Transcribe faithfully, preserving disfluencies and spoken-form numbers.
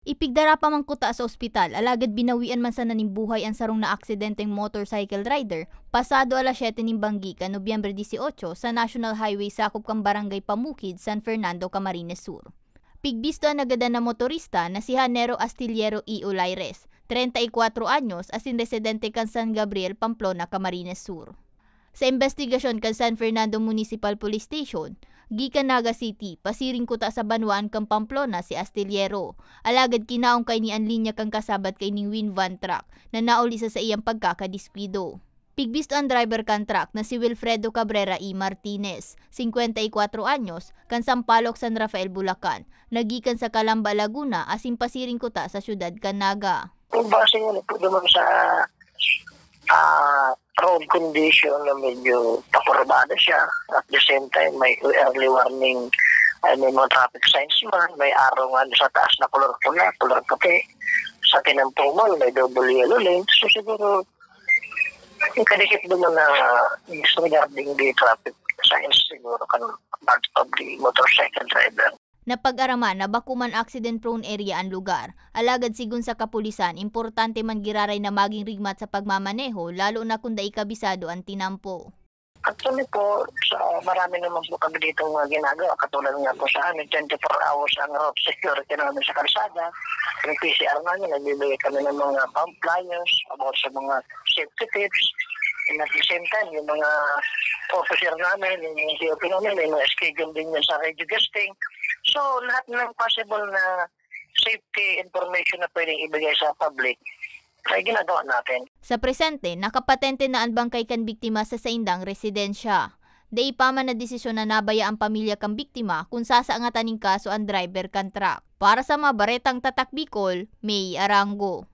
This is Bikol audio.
Ipigdara pa man kuta sa ospital, alagad binawian man sana nin buhay an sarong naaksidenteng motorcycle rider pasado alas siyete nin banggi kan Nobyembre dieciocho sa National Highway sakop kan Barangay Pamukid, San Fernando, Camarines Sur. Pigbisto an nagadan na motorista na si Hanero Astillero E. Olaires, treinta y cuatro anyos, asin residente kan San Gabriel, Pamplona, Camarines Sur. Sa imbestigasyon kan San Fernando Municipal Police Station, gikan Naga City, pasiring kuta sa banwaan kan Pamplona si Astillero. Alagad kinaon kaini an linya kan kasabat kaining win van truck na nauli sa saiyang pagkakadiskuido. Pigbisto an driver kan truck na si Wilfredo Cabrera E. Martinez, singkwenta y kwatro anyos, kan Sampaloc, San Rafael, Bulacan, na gikan sa Calamba, Laguna, asin pasiring kuta sa siyudad kan Naga. Kung base nga po naman sa ah, road condition na medyo pakurbada siya. At the same time, may early warning, ay, may mga traffic signs man, may araw nga sa taas na kulor pula, kulor puti. Sa tinampuman, may double yellow lane. So, siguro, yung kadikit naman na disregarding the traffic signs, siguro kan part of the motorcycle driver. Napag-araman na bako man accident-prone area an lugar. Alagad sigon sa kapulisan, importante man giraray na magin rigmat sa pagmamaneho, lalo na kun dai kabisado an tinampo. Actually po, sa marami naman po kami ditong mga ginagawa, katulad nga po sa amin, twenty-four hours ang road security namin sa kalsada. Yung P C R namin, nagbibigay kami ng mga pump flyers about sa mga safety tips. And at the same time, yung mga officer namin, yung mga C O P namin, may mga schedule din yan sa radio guesting. So, lahat ng possible na safety information na pwedeng ibigay sa public, ay ginagawa natin. Sa presente, nakapatente na an bangkay kan biktima sa saindang residensya. Dai pa man nadesisyon na nabaya an pamilya kan biktima kun sasangatan nin kaso an driver kan truck. Para sa mga baretang Tatak Bicol, May Arango.